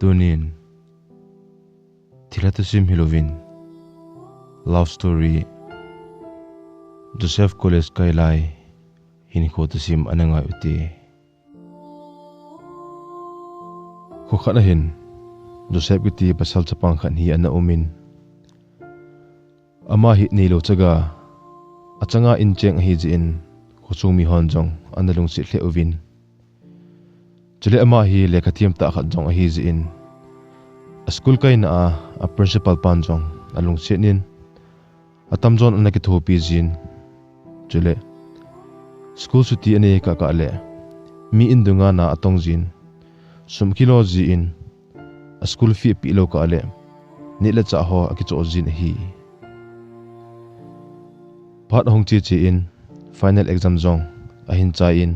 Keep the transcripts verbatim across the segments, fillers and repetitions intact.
Tunin thilha thusim hilouvin, love story, Joseph College kai lai hinkho thusim ana ngai ute. Kho khat ahin Joseph kiti pasal chapang khat hi ana umin, ama hi neilou chaga achanga incheng ahi jeh in, khosung mihon jong ana lungset lheh uvin. Chule ama hi lekha thiem tah khat jong ahi jeh in, a school kaina a, a principal pan jong alungset in, atamjon ana kithopi jin. Chule school chuti anei kah kah le, mi in dunga na atong jin, sum kilo jin, a school fee apeh lou kah le, neh le chah ho akichoh jin ahi. Phat ahung che che in, final exam jong ahin chai in,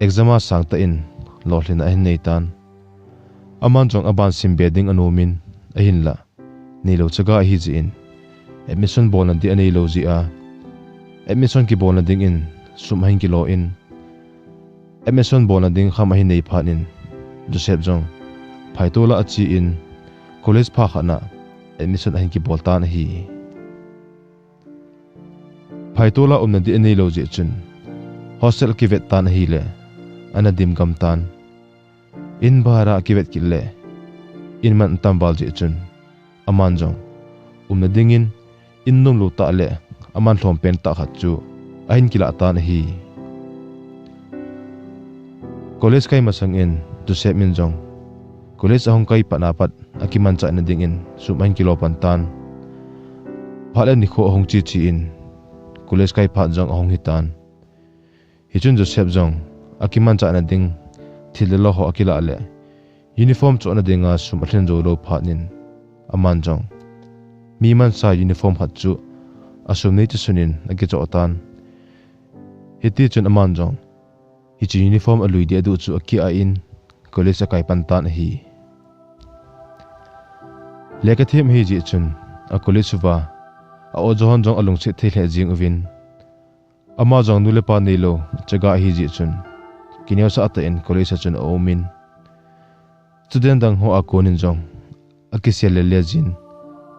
exam a sangtah in lolhinna ahin nei tan. Aman jong aban sim be ding anom in, ahinlah neilou chaga ahi jeh in, admission bolna ding aneilou jeh a, admission kibolna dingin sum ahin kilo in, admission bolna ding kham ahin nei phat in, Joseph jong phaitola ache in, college pha khat na admission ahin kibol tan ahi. Phaitola umna ding aneilou jeh chun, hostel akivet tan ahile, ana dim gam tan. In bhara akivet kit le, in man atam val jeh chun, aman jong umna dingin in nomlou tah le aman lhom pen tah khat chu ahin kilah tan ahi. College kai masang in Joseph in jong college ahung kai pat na pat akimanchahna dingin sum ahin kilo pan tan. Phat le nikho ahung che che in college kai phat jong ahung hi tan. Hichun Joseph jong akimanchahna ding thil le lo ho akilah le, uniform chohna dinga sum alhin jou lou phat in, aman jong mi mansa uniform khat chu asum nei chu sun in akichoh tan. Hiti chun aman jong hiche uniform alui ding aduh chu akiah in, college akai pan tan ahi. Lekha thiem ahi jeh chun, a college uva a oja hon jong alungset thei lheh jeng uvin, ama jong nu le pa neilou chaga ahi jeh chun, kineosah tah in college a chun aumin, student dang ho a konin jong akisel le le jin.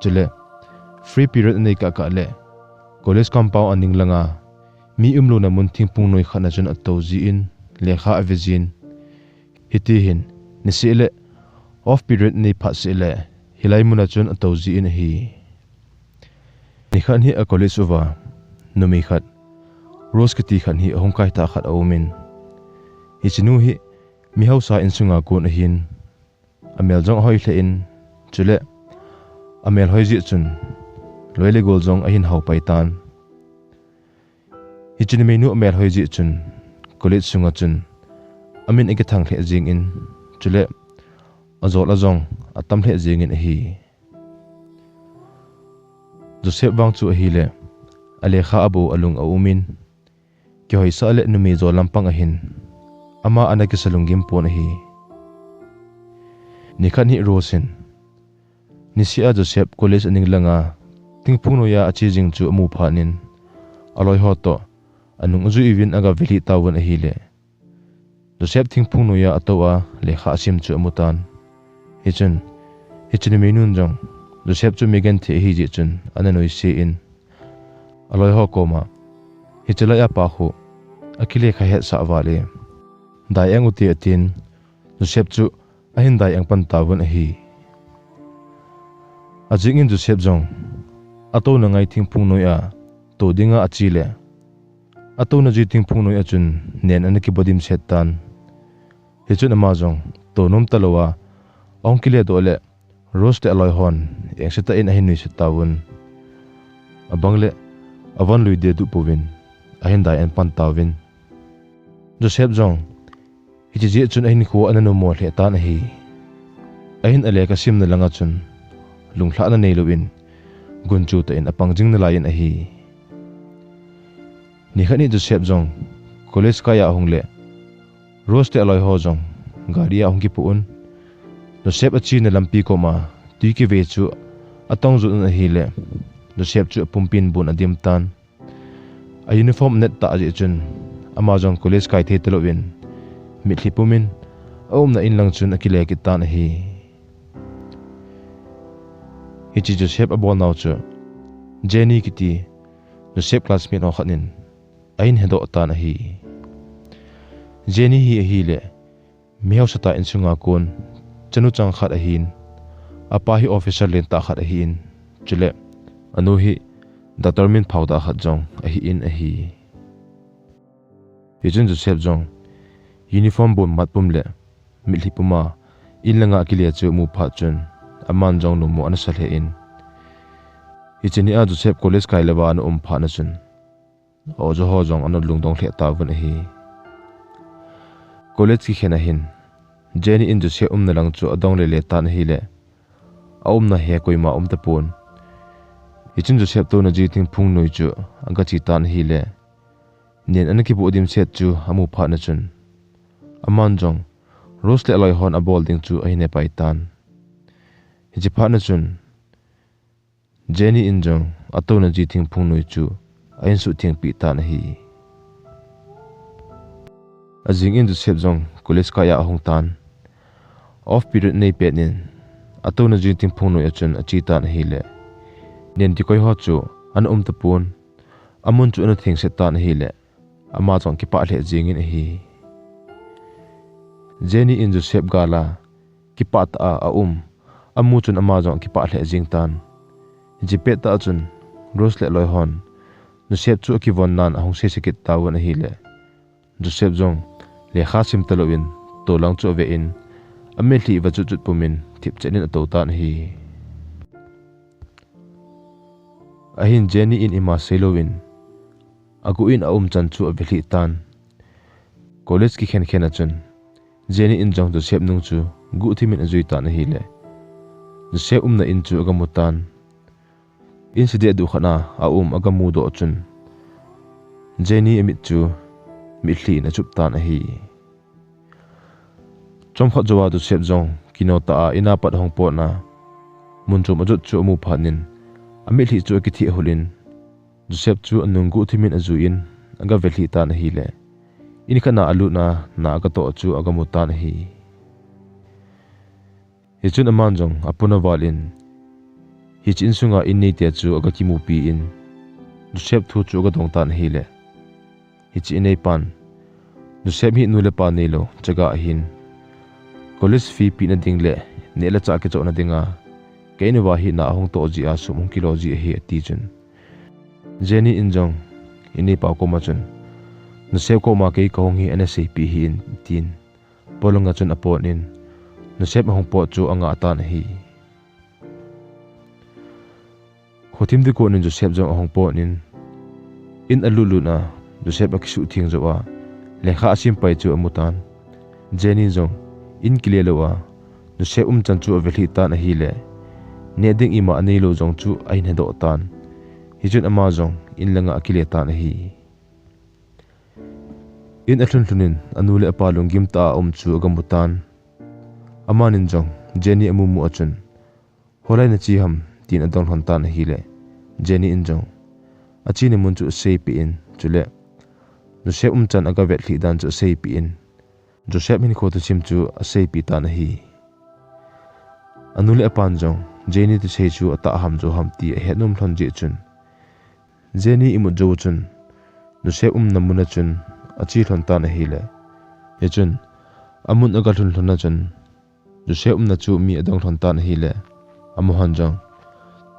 Chule free period anei kah kah le, college compound aning langa mi umlouna mun thingphung noi khat na chun atou jin, lekha ave jin. Hiti hin, niseh le off period anei phat seh le, hilai mun a chun atou jin ahi. Nikhat hi a college uva numei khat, Rose kiti khat hi ahung kaithah khat aumin, hiche nu hi mi hausa insunga kon ahin, amel jong ahoi lheh in, chule amel hoi jeh chun loi le gol jong ahin hao pai tan. Hiche numeinu amel hoi jeh chun college sunga chun amin akithang lheh jeng in, chule ajol a jong atam lheh jeng in ahi. Joseph vang chu ahile, alekha abol alung aumin, kihoisah le numei jol lampang ahin, ama ana kisa lunggim pon ahi. Nikhat hi Rose in, niseh a Joseph college aning langa thingphung noiya ache jing chu amu phat in, aloi ho toh anung ajui uvin agavel hih tauvin ahile, Joseph thingphung noiya atou a lekha asim chu amu tan. Hichun hiche numeinun jong Joseph chu mi genthei ahi jeh chun ana noise in, aloi ho koma, hiche lai a pa khu akilekha hetsah val e, dai eng ute atin, Joseph chu ahin dai eng pan tauvin ahi. Ajing in Joseph jong atouna ngai thingphung noiya tou dinga ache le, atouna jui thingphung noiya chun nen ana kibo dimset tan. Hichun ama jong tou nom talouva ahung kile doh le, Rose le aloi hon engse tah in ahin nuisat tauvin, abang le avon lui ding aduh pouvin ahin dai eng pan tauvin. Joseph jong hiche jeh chun ahinkho ana numo lheh tan ahi. Ahin alekha simna langa chun lunglhahna neilouvin, gunchu tah in apang jing nalai in ahi. Nikhat hi Joseph jong college kai a ahung le, Rose le aloi ho jong gari a ahung kipoh un, Joseph achena lampi koma twi kivei chu atong jot un ahile, Joseph chu apumpin bon adim tan. A uniform anet tah jeh chun, ama jong college kai thei talouvin, mitlhi pumin aumna in lang chun akile kit tan ahi. Hiche Joseph abolnau chu Jenny kiti Joseph classmate ho khat in ahin hedoh tan ahi. Jenny hi ahile, mihaosa tah insunga kon chanu chang khat ahin, apa hi officer lentah khat ahin, chule anu hi doctor minphao tah khat jong ahin ahi. Hichun Joseph jong uniform bon mat pum le mitlhi puma in langa akile chu amu phat chun, aman jong numo ana sa lheh in, hiche nia Joseph college kai louva ana um phat na chun, aw, joho jong ana lungdong lheh tauvin ahi. College kikhen ahin, Jenny in Joseph umna lang chu adong lele tan ahile, aumna he koima um tapon. Hichun Joseph touna ji thingphung noi chu aga che tan ahile, nen ana kibuh dimset chu amu phat na chun, aman jong Rose le aloi hon abol ding chu ahin hepai tan. Hiche phat na chun, Jenny in jong atouna ji thingphung noi chu ahin suhtheng peh tan ahi. Ajing in Joseph jong college kai a ahung tan. Off period nei pet in atouna ji thingphung noi a chun ache tan ahile, nen dikoi ho chu ana um tapon. Amun chu ana thengset tan ahile, ama jong kipah lheh jingin ahi. Jenny in Joseph gal a kipah tah a aum amu chun ama jong akipah lheh jing tan. Hiche pet tah a chun Rose le aloi hon Joseph chu akivon nan ahung seise kit tauvin ahile, Joseph jong lekha sim talouvin tolang chu ave in, amitlhi va chutchut pumin thipchet in atou tan ahi. Ahin Jenny in ima seilouvin aguh in aumchan chu avelhih tan. College kikhen khen a chun Jenny in jong Joseph nung chu guhthimin ajui tan ahile, Joseph umna in chu aga mu tan. In sedeh duh khat a aum aga mudoh chun, Jenny amit chu mitlhi in achup tan ahi. Chomkhat jouva Joseph jong kino tah a in a pat ahung potna mun chom ajot chu amu phat in, amitlhi chu akitheh hul in, Joseph chu anung guhthimin ajuiyin aga velhih tan ahile, in khat a alutna na agatoh chu aga mu tan ahi. Hichun aman jong apuna val in, hiche insunga in neite chu aga kimupi in, Joseph thu chu aga dong tan ahile, hiche in neipan, Joseph hi nu le pa neilou chaga ahin, college fee pehna ding le neh le chah kichohna dinga ka in uva hi na ahung toh jeh a sum hung kilo ji ahi, ati chun, Jenny in jong in neipa koma chun, Joseph koma kei kahung hi ana seipeh hih in, tin polanga chun apot in, Joseph ahung pot chu angah tan ahi. Khothim ding kon in Joseph jong ahung pot in, in alutlut a Joseph akisuhtheng jou a lekha asim pai chu amu tan. Jenny jong in kile louva Joseph umchan chu avelhih tan ahile, neh ding ima aneilou jong chu ahin hedoh tan. Hichun ama jong in langa akile tan ahi. In alhun lhun in anu le apa lunggim tah a um chu aga mu tan. Amanin jong Jenny amu mu a chun, Holai nache ham, tin adong lhon tan ahile, Jenny in jong achena mun chu aseipeh in, chule Joseph umchan aga vetlhih dan chu aseipeh in, Joseph hinkho thusim chu aseipeh tan ahi. Anu le apan jong Jenny thusei chu atah ham jou ham ti ahet nom lhon jeh chun, Jenny imut jou chun Joseph umna mun a chun ache lhon tan ahile, hichun amun aga lhun lhon a chun Joseph umna chu mi adong lhon tan ahile, amahon jong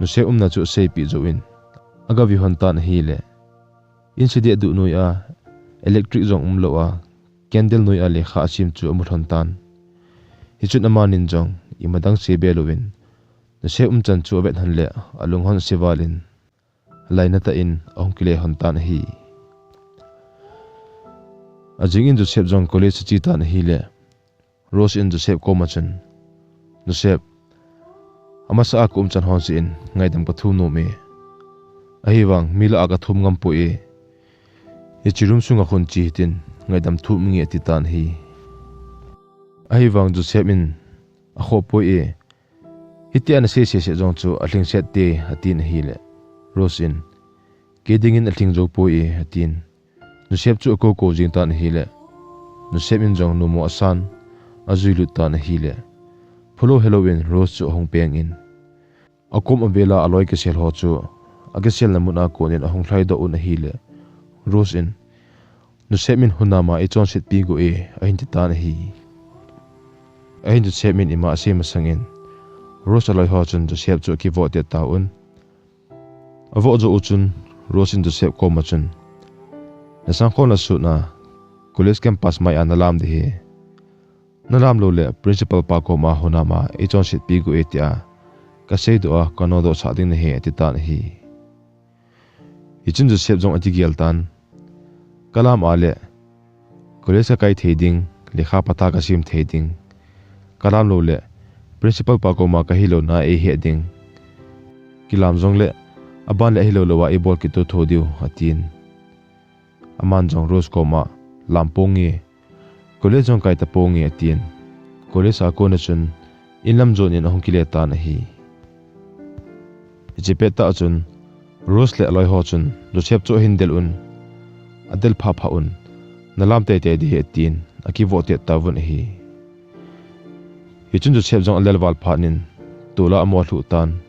Joseph umna chu aseipeh jouvin aga ve lhon tan ahile, in sedeh duh noi a electric jong umlou a candle noi a lekha asim chu amu lhon tan. Hichun amanin jong ima dang seibe louvin Joseph umchan chu avet lhon le alung hon ase val in lainat tah in ahung kile lhon tan ahi. Ajing in Joseph jong college ache tan ahile, Rose in Joseph koma chun, Joseph, amasa a ka umchan hon seh in ngaidam ka thum nom e. Ahivang mi lah a ka thum ngam poi e. Hiche room sunga khun che hitin ngaidam thum inge, ati tan ahi. Ahivang Joseph in, akhoh poi e. Hitia nasei sese jong chu alhingset te, atin ahile, Rose in, kei dingin alhing jou poi e, atin. Joseph chu akou kou jing tan ahile, Joseph in jong numo asan, ajui lut tan ahile, phulou helou in Rose chu ahung peng in, akom avela aloi kisel ho chu akiselna mun a kon in ahung lhaidoh un ahile, Rose in, "Joseph in hunam a eichonsetpi got e," ahin ti tan ahi. Ahin Joseph in ima asei masang in, Rose aloi ho chun Joseph chu akivoh tet tauvin. Avoh jou u chun, Rose in Joseph koma chun, "Nasangkhol na sut a, college campus mai a nalam ding ahi. Nalam lou le, principal pa koma hunam a eichonsetpi got e tia kaseidoh a, kanodoh sah ding nahi," ati tan ahi. Hichun Joseph jong akigel tan, "Kalam a le, college kakai thei ding, lekha patha kasim thei ding. Kalam lou le, principal pa koma kahilouna eihet ding. Kilam jongle, aban le ahilou lou a eibol kit thou diu," atin. Aman jong Rose koma, "Lam ponge, college jong kai ta ponge," atin. College a kon a chun, in lam jon in ahung kile tan ahi. Hiche pettah chun, Rose le aloi ho chun, Joseph chu ahin del un, adel phapha un, "Nalam teitei ding ahi," atin, akivoh tet tauvin ahi. Hichun Joseph jong alel val phat in, tol a amo alhuh tan.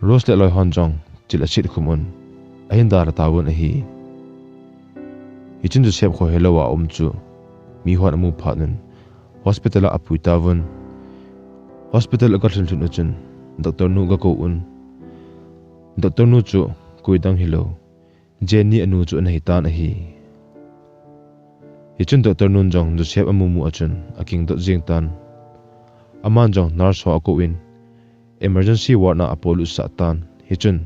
Rose le aloi hon jong thil asit khum un, ahin dalha tauvin ahi. Hichun Joseph khohelou a um chu mihon amu phat un, hospital a apui tauvin. Hospital aga lhun lhun u chun, doctor nu aga kou un. Doctor nu chu koidang hilou, Jenny anu chu ana hitan ahi. Hichun doctor nun jong Joseph amu mu a chun akingdot jing tan. Aman jong nurse ho akou in, emergency ward na apolut sah tan. Hichun,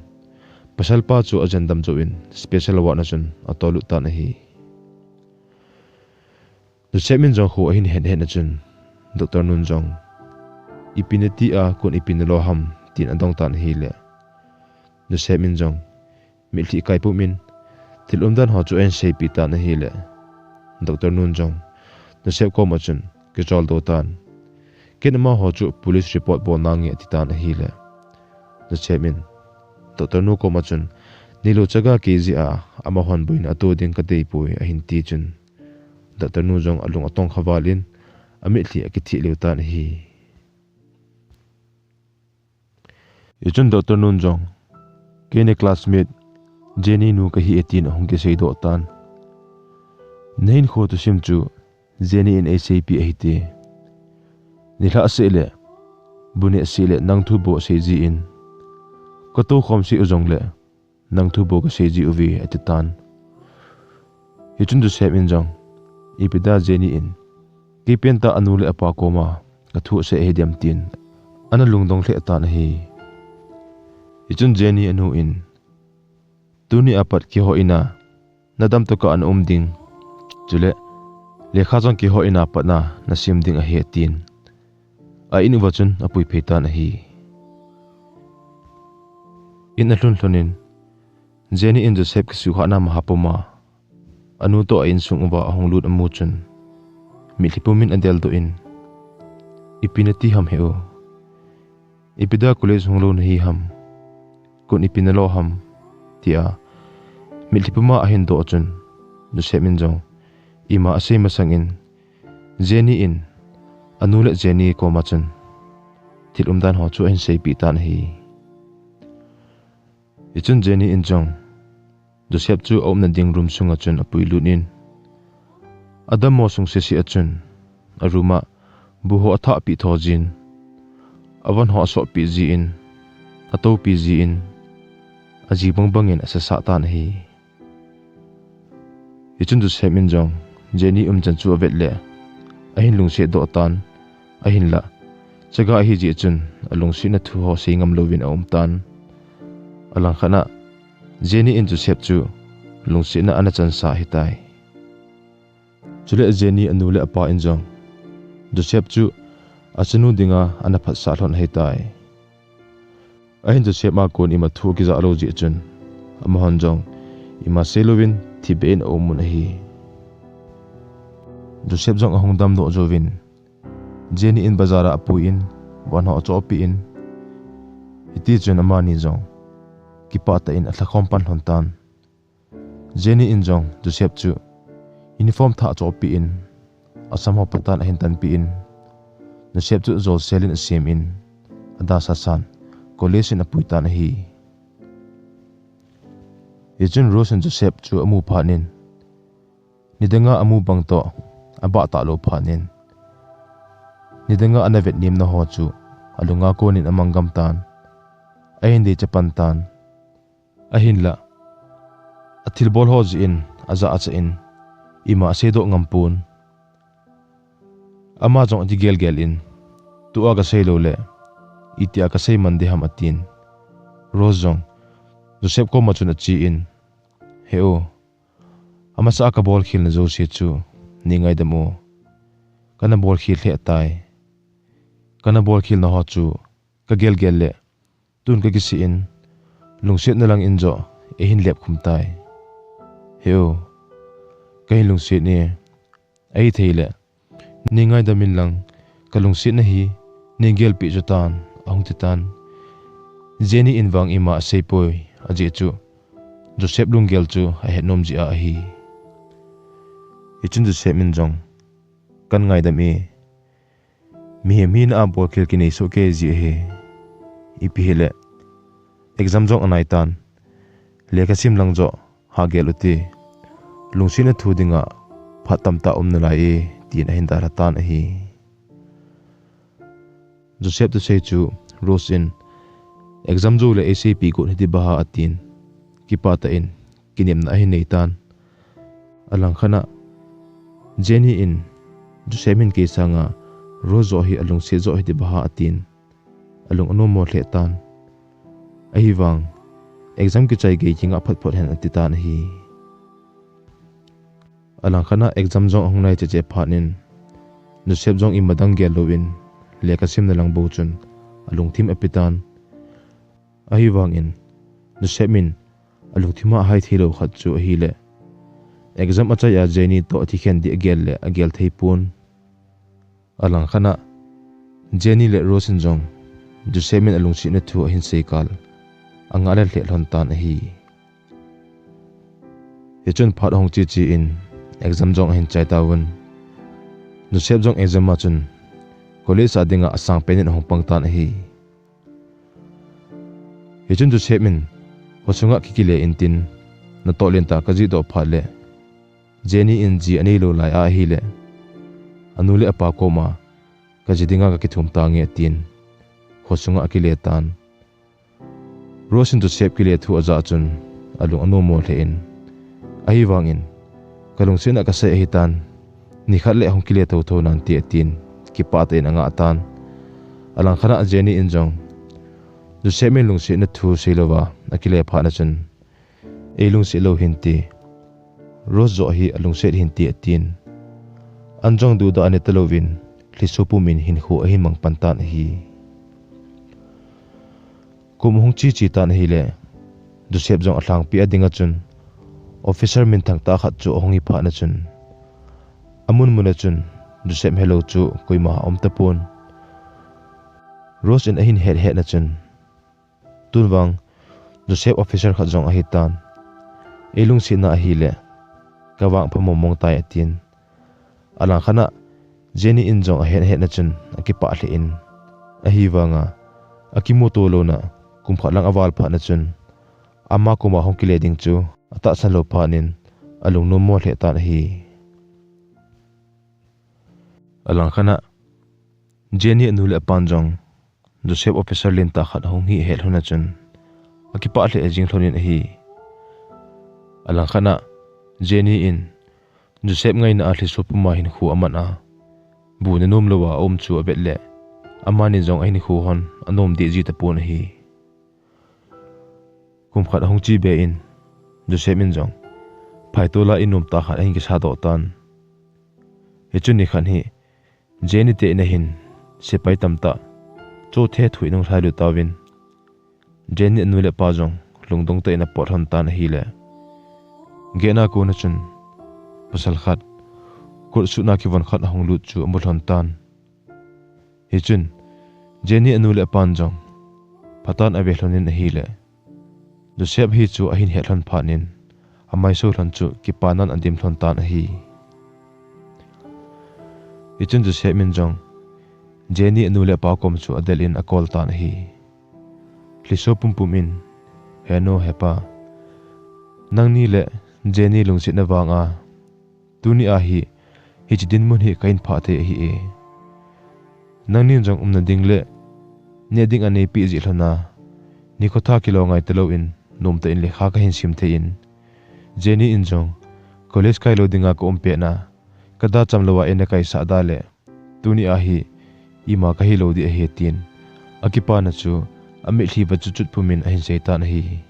pasal pa chu ajen dam jou in, special ward na chun atolut tan ahi. Joseph in jong kho ahin het het a chun, doctor nun jong, "Ipi nati a, kon ipi nalo ham?" tin adong tan ahile, Joseph in jong, mitlhi kai pum in, thil umdan ho chu ahin seipeh tan ahile, doctor nun jong, Joseph koma chun, kicholdo tan. Ken amaho chu police report bol nange ati tan ahile, Joseph in, doctor nu koma chun, "Neilou chaga kei jeh a, amahon boina ato ding kadei poi," ahin ti chun, doctor nu jong alung atong kha val in, amitlhi akitheh lheh tan ahi. Hichun doctor nun jong, "Kei na classmate, Jenny nu kahi e," tin ahung kiseidoh tan. "Nahinkho thusim chu Jenny in eiseipeh ahi," ati. "Nilhah seh le, bu neh seh le, nang thu bou asei jin, katou khom seh u jongle, nang thu bou kasei ji uve," ati tan. Hichun Joseph in jong, "Ipi dia Jenny in kei penta anu le apa koma kathu asei ahi dem?" tin ana lungdong lheh tan ahi. Hichun Jenny anu in, "Tuni apat keiho in a nadam tokah a na um ding, chule lekha jong keiho in apat na nasim ding ahi," tin a in uva chun apui phei tan ahi. In alhun lhun in, Jenny in Joseph kisuhkhahna maha pum a, anu toh a insung uva ahung lut amu chun, mitlhi pum in adeldoh in, "Ipi nati ham he u? Ipi dia college hunglou nahi ham? Kon ipi nalo ham?" tia mitlhi pum a ahin doh chun, Joseph in jong ima asei masang in, Jenny in anu le Jenny koma chun thil umdan ho chu ahin seipeh tan ahi. Hichun Jenny in jong Joseph chu aumna ding room sunga chun apui lut in, adammo sung sese a chun a room a bu ho athahpeh tho jin, avan ho asohpeh jin, atoupi jin, aji bangbang in asasah tan ahi. Hichun Joseph in jong Jenny umchan chu avet le ahin lungset doh tan, ahinlah chaga ahi jeh chun alungsetna thu ho seingam louvin aum tan. Alangkhat a Jenny in Joseph chu lungsetna ana chansa ahitai. Chule Jenny anu le apa in jong Joseph chu achanu dinga ana phatsah lhon ahitai. Ahin Joseph a kon ima thu akijah lou jeh chun, amahon jong ima seilouvin thipbeh in aum un ahi. Joseph jong ahung damdoh jouvin, Jenny in bazar a apui in, van ho achohpeh in, hitichun amani jong kipah tah in alhakhom pan lhon tan. Jenny in jong Joseph chu uniform thah achohpeh in, asam ho patan ahin tanpeh in, Joseph chu jolsel in asem in, adasah san college in apui tan ahi. Hichun Rose in Joseph chu amu phat in, nidanga amu bang toh abah talou phat in, nidanga ana vetnem na ho chu alunga kon in amang gam tan, ahin deicha pan tan. Ahinlah, athilbol ho jeh in ajah achah in, ima aseidoh ngam pon. Ama jong ati gelgel in, tua kasei lou le, itia kasei man ding ham, atin. Rose jong Joseph koma chun ache in, he u, amasa a kabol khel na jouse chu nei ngaidam o. Kana bol khel lheh tai. Kana bol khel na ho chu kagelgel le, tun kakisih in, lungsetna lang in joh eihin lep khum tai. He u, kahin lungset e, ahithei le, nei ngaidam in lang, kalungsetna hi nei gelpeh chu tan, ahung ti tan. Jenny in vang ima asei poi, ajeh chu Joseph lunggel chu ahet nom jeh a ahi. Hichun Joseph in jong, kan ngaidam e, mihem hina a bol khel kinei soh kei jeh ahi. Ipi hile, exam jong anai tan, lekha sim lang joh hagel u te, lungsetna thu dinga phat tamtah um nalai e, tin ahin dalha tan ahi. Joseph thusei chu Rose in, exam jou le eiseipeh got hite baha, atin, kipah tah in kinepna ahin nei tan. Alangkhat a Jenny in, Joseph in kei sanga Rose joh hi alungset joh hite baha, atin, alung anom mo lheh tan. Ahivang, exam kichai gei kingah photphot hen, ati tan ahi. Alangkhat a exam jong ahung nai cheche phat in, Joseph jong ima dang gel louvin, lekha simna lang bou chun alungthim ape tan. Ahivangin, Joseph in alungthim a ahai thei lou khat chu ahile, exam achai a Jenny toh athikhen ding agel le agel thei pon. Alangkhat a Jenny le Rose in jong Joseph in alungsetna thu ahin sei kal, angah le lheh lhon tan ahi. Hichun phat ahung che che in, exam jong ahin chai tauvin. Joseph jong exam a chun college a dinga asang pen in ahung pang tan ahi. Hichun Joseph in, khosunga kikile intin, natoh lentah kajih doh phat le, Jenny in ji anei lou lai a ahile, anu le apa koma, kaji dinga kakithum tange, atin, khosunga akile tan. Rose in Joseph kile thu ajah chun, alung anom mo lheh in, ahivangin, kalungset a kasei ahitan, nikhat le hung kile thotho nante, atin, kipah tah in angah tan. Alangkhat a Jenny in jong, Joseph in lungsetna thu sei louva akile phat na chun, eilungset lou hinte, Rose joh hi alungset hinte, atin, an jong duhdah anei talouvin, lhiso pumin hinkho ahin mang pan tan ahi. Kum ahung che che tan ahile, Joseph jong alhangpi a dinga chun, officer minthang tah khat chu ahung hi phat na chun, amun mun a chun Joseph helou chu koima aum tapon. Rose in ahin het het na chun, tun vang Joseph officer khat jong ahitan, eilungsetna ahile, kavangpha mongmong tai, atin. Alangkhat a Jenny in jong ahet het na chun akipah lheh in, ahivanga akimuto louna kum khat lang aval phat na chun, ama koma hung kile ding chu atahsan lou phat in, alung nom mo lheh tan ahi. Alangkhat a Jenny anu le apan jong Joseph officer lentah khat ahung hi ahet lhon a chun, akipah lheh jing lhon in ahi. Alangkhat a Jenny in, Joseph ngaina a lhiso puma hinkho aman a, bu nenom louva aum chu avet le, amani jong ahinkho hon anom deh ji tapon ahi. Kum khat ahung che be in, Joseph in jong phaitola inom tah khat ahin kisa doh tan. Hichun nikhat hi Jenny te in ahin sepai tamtah chothe thu in ahung lhailut tauvin, Jenny anu le apa jong lungdong tah in apot lhon tan ahile, gate a kon a chun pasal khat, coat suit a kivon khat ahung lut chu amu lhon tan. Hichun Jenny anu le apan jong phatan ave lhon in ahile, Joseph hi chu ahin het lhon phat in, amaiso lhon chu kipanan adim lhon tan ahi. Hichun Joseph in jong Jenny anu le apa kom chu adel in akol tan ahi. Lhiso pumpum in, "He nu, he pa, nangni le Jenny lungsetna vanga tuni a hi hiche dinmun hi kahin phah thei ahi e. Nangnin jong umna ding le neh ding aneipeh jeh lhon a, nikho tha kilou ngai talou in, nomtah in lekha kahin sim thei in, Jenny in jong college kai lou dinga ka um pet na, ka da cham lou a eina kaisah da le, tuni a hi ima kahi lou ding ahi," tin akipana chu amitlhi va chutchut pum in ahin sei tan ahi.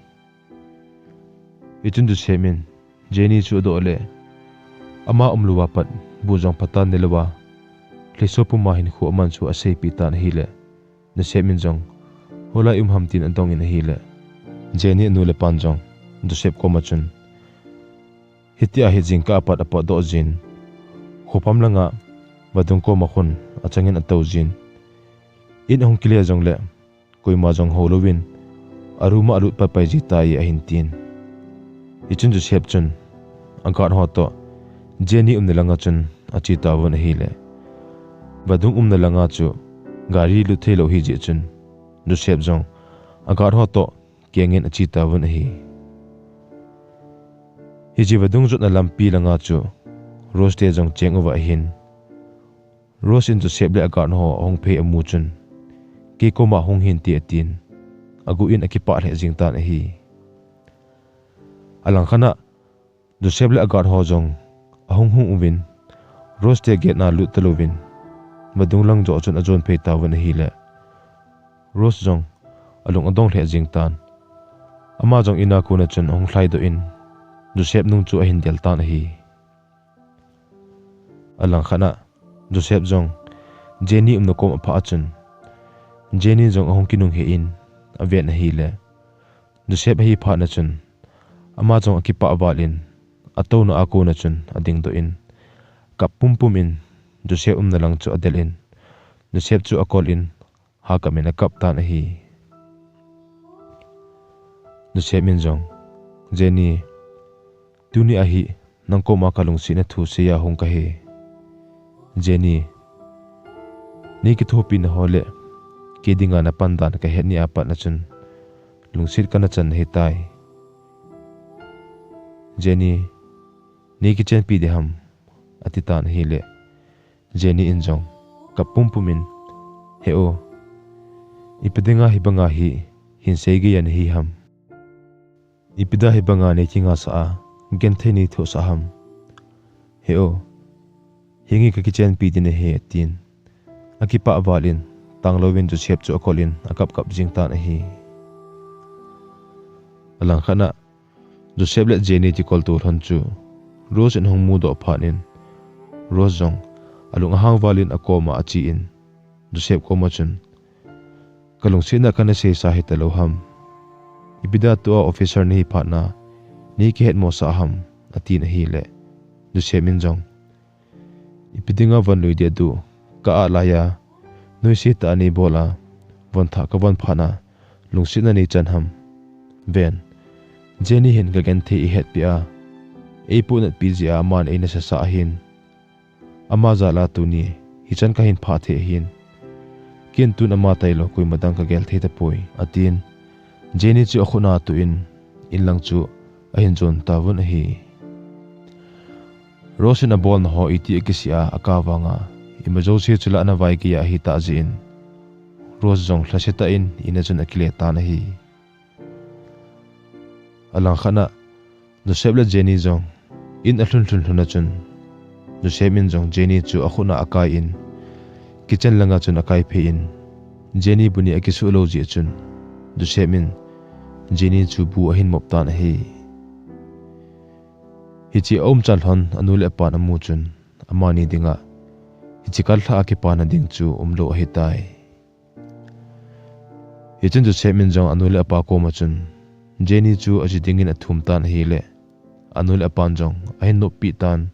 Hichun Joseph in Jenny chu adoh le, ama umlou a pat bu jong phatah in ne lou a, lhiso pum a hinkho aman chu aseipeh tan ahile, Joseph in jong hoilai um ham tin adong in ahile, Jenny anu le apan jong Joseph koma chun, "Hitia hi jingkah apat apotdoh jin, khopam langa vadung koma khun achangin atou jin, in ahung kile jongle koima jong hou louvin a room a alut patpai ji tai," ahin tin. Hichun Joseph chun a guard ho toh Jenny umna langa chun ache tauvin ahile, vadung umna langa chu gari lut thei lou ahi jeh chun Joseph jong a guard ho toh kengin ache tauvin ahi. Hiche vadung jotna lampi langa chu Rose te jong cheng uva ahin, Rose in Joseph le a guard ho ahung phei amu chun, "Kei koma hung hinte," atin, aguh in akipah lheh jing tan ahi. Alangkhat a Joseph le a guard ho jong ahung hung uvin, Rose te gate na lut talouvin, vadung lang joh chun ajon phei tauvin ahile, Rose jong alung adong lheh jing tan. Ama jong in a kona chun ahung lhaidoh in, Joseph nung chu ahin del tan ahi. Alangkhat a Joseph jong Jenny umna kom aphah a chun, Jenny jong ahung kinung hih in aven ahile, Joseph ahi phat na chun ama jong akipah val in atouna a kona chun adingdoh in, kap pumpum in Joseph umna lang chu adel in, Joseph chu akol in, hakap in akap tan ahi. Joseph in jong, "Jenny, tuni a hi nang koma kalungsetna thu seiya hung kahi. Jenny, nei kithopina ho le kei dinga napan dan kahet ni a pat na chun lungset kana chan ahitai. Jenny, nei kichenpi ding ham?" ati tan ahile, Jenny in jong kap pumpum in, "He u, ipi dinga hibanga hi hin seigei a nahi ham? Ipi dinga hibanga nei kingasah a, genthei nei thohsah ham? He u, hinge kakichenpi ding ahi," atin, akipah val in, tanglouvin Joseph chu akol in akap kap jing tan ahi. Alangkhat a Joseph le Jenny kikoltou lhon chu Rose in ahung mudoh phat in, Rose jong alung ahang val in akoma ache in, Joseph koma chun, "Kalungsetna kana seisa hitalou ham? Ipi dinga tua officer nahi phat na nei kihetmosah ham?" atin ahile, Joseph in jong, "Ipi dinga von lui ding adu, ka-ah laiya noise tah a neibol a, von thah kavon phat na lungsetna nei chan ham? Ven, Jenny hin kagenthei eihetpi a, eipohnatpi jeh a aman eina sasa ahin, ama jal a tuni hichan kahin phah thei ahin, ken tun ama tailou koima dang kagel thei tapoi," atin, Jenny chu akhut na atuh in, inlang chu ahin jon tauvin ahi. Rose in abolna ho iti akisih a, akap vang a, ima jouse chu la ana vaigei a ahitah jeh in, Rose jong lhasetah in in a chun akile tan ahi. Alangkhat a Joseph le Jenny jong in alhun lhun lhun a chun, Joseph in jong Jenny chu akhut na akai in, kitchen langa chun akai phei in, Jenny bu ni akisuh lou jeh chun, Joseph in Jenny chu bu ahin mop tan ahi. Hiche aumchan lhon anu le apan amu chun, amani dinga hiche kal lhah a kipana ding chu umlou ahitai. Hichun Joseph in jong anu le apa koma chun, Jenny chu aji dingin athum tan ahile, anu le apan jong ahin noppi tan.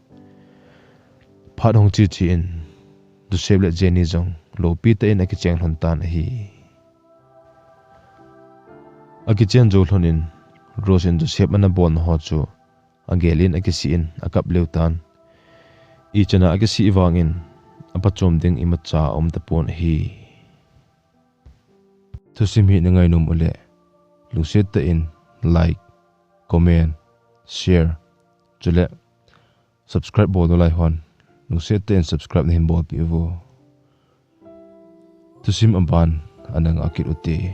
Phat hung che che in, Joseph le Jenny jong loupi tah in akicheng lhon tan ahi. Akichen jou lhon in, Rose in Joseph ana bolna ho chu agel in akisih in akap leu tan. Ichan a akisih vangin, apachom ding imacha aum tapon ahi. Thusim hi nangainom uleh, lungset tah in like, comment, share, chule subscribe bol nalai hon, lungset tah in subscribe nahin bolpeh uvo. Thusim aban ana ngah kit ute.